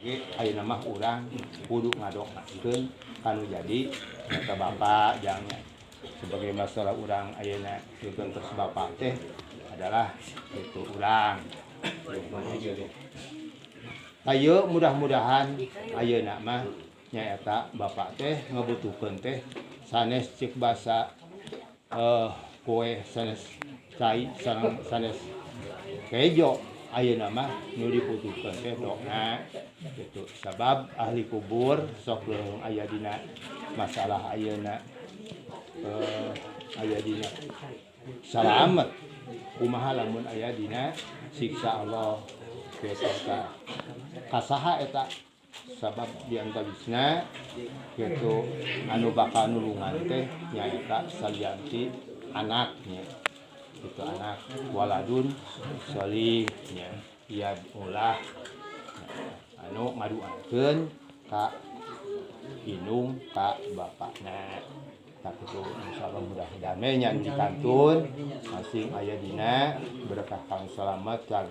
Ge ayeuna mah urang kudu ngadoakeun kanu jadi eta bapak jangnya sebagai masalah urang ayeuna itu terus bapak teh adalah itu urang. Ayo, mudah-mudahan ayeuna mah nyaeta bapak teh ngabutuhkeun teh sanes cek basa kue, sanes cai, sareng sanes kejo. Ayeuna mah nu dibutuhkeun teh doa gitu, sabab ahli kubur sok leuheung aya dina masalah ayeuna aya dina salamet, kumaha lamun aya dina siksa Allah gitu. Tah, kasaha eta? Sabab di antawisna gitu anu bakal nulungan teh nyaeta salianti anaknya itu, anak waladun sholih nya ya ulah anu ngaduakeun ka indung ka bapakna. Tah kitu, insyaallah mudah-mudahan nya dikantun masing aya dina berkah kang salamet.